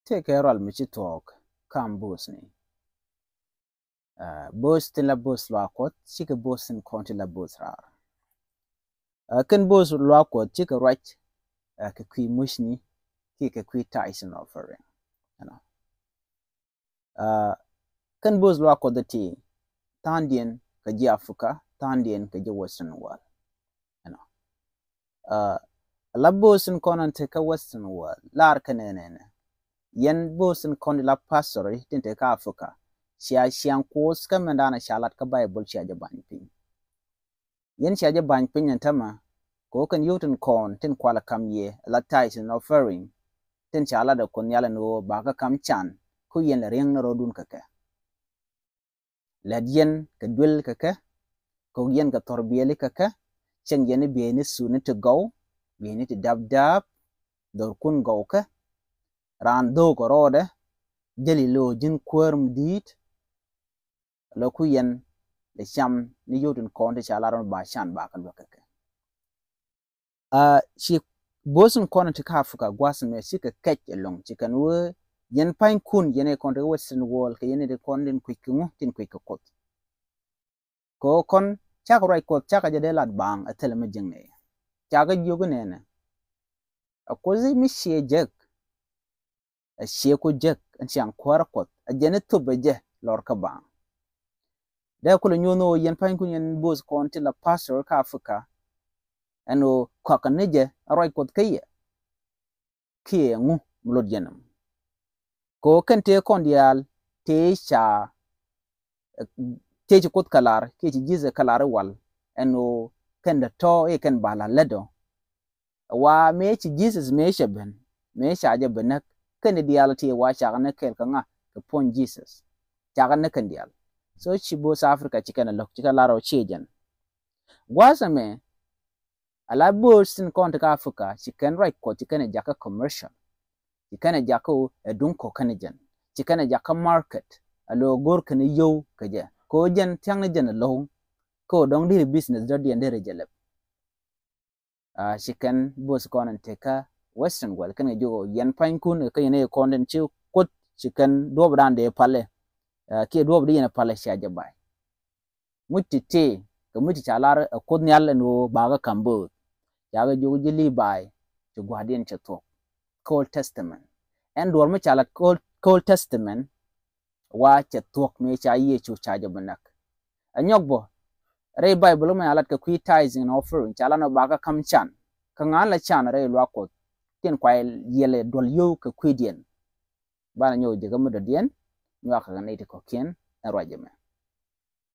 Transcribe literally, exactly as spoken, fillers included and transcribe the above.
tëëkɛ rual mi ci tuɔɔk kam bo̱o̱thni. Bo̱o̱th tin la bo̱o̱th luaak Kuɔth cikɛ bo̱o̱th tin kɔn tin la bo̱o̱th raar. Kɛn bo̱o̱th luaak Kuɔth cikɛ ruac kɛ kui̱ mucni kiɛ kɛ kui̱ tithes and offering. Kɛn bo̱o̱th luaak Kuɔth ti tha̱a̱ŋdiɛn kɛ ji̱ Africa, tha̱a̱ŋdiɛn kɛ ji̱ Western world. Ɛnɔ la bo̱o̱th tin kɔn tin te kä Western world lar kɛ nɛnɛnɛ. Yɛn bo̱o̱th tin kɔn ti la pastori tin te kä Africa cia ciaŋ Kuɔth kä mɛn da̱a̱n cia lat kä Baibol cia jɛ ba̱ny piny. Yɛn cia jɛ ba̱ny piny ɛn tämɛ kɛ ɣöö kɛn yio̱w tin kɔn tin kualɛ kam yɛ la tithes and offering tin ca lat ɛ Kuoth Nhial ɛn ɣöö bakä kam can ku yɛn lɛ riäŋ ni rɔɔdun kɛ kɛ. Lät yɛn kɛ duel kɛ kɛ, kok yɛn kɛ thɔr biɛli kɛ kɛ, cieŋ yɛn i̱ bieyni thuni ti gɔw, bieyni ti dapdap, dhɔrkun gɔw kɛ, raan dho̱o̱k ɛ rɔɔdɛ, jäli lo̱o̱ ji̱n kuäär mi di̱i̱t. Lɔ ku yɛn lɛ cam ni yio̱w tin kɔn ti ca lar ɛn ba can ba kɛ luäk kɛ kɛ. Ci bo̱o̱th tin kɔn ti kä Africa gua̱a̱th mɛ cikɛ kɛc ɛlɔ̱ŋ ci kɛn wee yɛn pa̱nykun yɛn ɛ kɔn ti kä Western world kɛ yɛn ɛ ti kɔn tin kui̱c kɛ ŋu tin kui̱c kɛ Kuoth. Kɛ ɣöö kɔn cakɛ ruac Kuɔth cakɛ jɛ dee lat baaŋ ɛ thilɛ mi jiäkni. Cakɛ jiök inɛnɛ. Ɛ Kuoth mi ciɛ jek ɛ ciɛ ku jek ɛn ciaŋ kuäärä Kuɔth ɛ jɛn i̱ thop ɛ jɛ lɔr kä baaŋ. Dee kulɛ nyuɔ̱n ɣöö yɛn pa̱nykun yɛn bo̱o̱th kɔn ti la pastor kä Africa ɛn ɣöö kɔakɛ ni jɛ ɛ ruac Kuɔth kä yɛ. Kiɛ ŋu mi lot yɛn ɛmɔ. Kɛ ɣöö kɛn tëë kɔn diaal tëë ca tëë ci Kuoth kɛ lar kiɛ ci Jesus kɛ lar i̱ wal ɛn ɣöö kɛn dee tɔ̱ i̱ kɛn ba la lätdɔ. Wa mëë ci Jesus mëë cɛ ben mëë ca jɛ ben näk kɛn diaal tëë wa cakɛ näk kɛɛl kɛ ŋa kɛ puɔ̱ny Jesus. Cakɛ näk kɛn diaal. So ci bo̱o̱th Africa ci kɛn ɛ lo̱k ci kɛn lar ɔ ciɛ jɛn. Gua̱a̱th ɛmɛ ala bo̱o̱th tin kɔn ti kä Africa ci kɛn ruac Kuɔth ci kɛn ɛ jakä commercial. Ci kɛn ɛ jakä ɛ duŋ kɔ kɛn ɛ jɛn ci kɛn ɛ jakä market. A lo̱ go̱r kɛn ɛ yio̱w kɛ jɛ kɛ ɣöö jɛn thia̱ŋni jɛn ɛ lo̱ŋ. Kɛ ɣöö dɔ̱ŋ diri business dɔ̱diɛn diri jɛ lɛp. Ci kɛn bo̱o̱th kɔn in te kä Western world kɛn kɛ jiök ɣöö yɛn pa̱nykun kä yɛn ɛ kɔn tin ci Kuoth ci kɛn duɔ̱ɔ̱p dan dee palɛ. Kiɛ duɔ̱ɔ̱p di yɛn palɛ cia jɛ bay. Muc ti ti kɛ muc ti ca lar ɛ Kuoth Nhial ɛn ɣöö bakä kam bo̱o̱th. Cakɛ jiök ji̱ Libai ci gua̱a̱thdiɛn cɛ thuɔ̱k. Old Testament ɛn duɔ̱ɔ̱r mi ca lat Old Testament. Wa cɛ thuɔ̱k mëë ca Yecu ca jɛ bi näk. Ɛ nyɔk bä rɛy Baibol mɛ a lat kɛ kui̱ tithing and offering ca lat nɔ bakä kam can. Kä ŋa̱n la can rɛy luaak Kuɔth tin kuay yɛlɛ duɔl yio̱w kɛ kui̱diɛn. Banɛ nyɔk ji̱ kä mi dɔ̱diɛn nyuak kɛ nɛy ti kɔ̱kiɛn ɛn ruac ɛmɛ.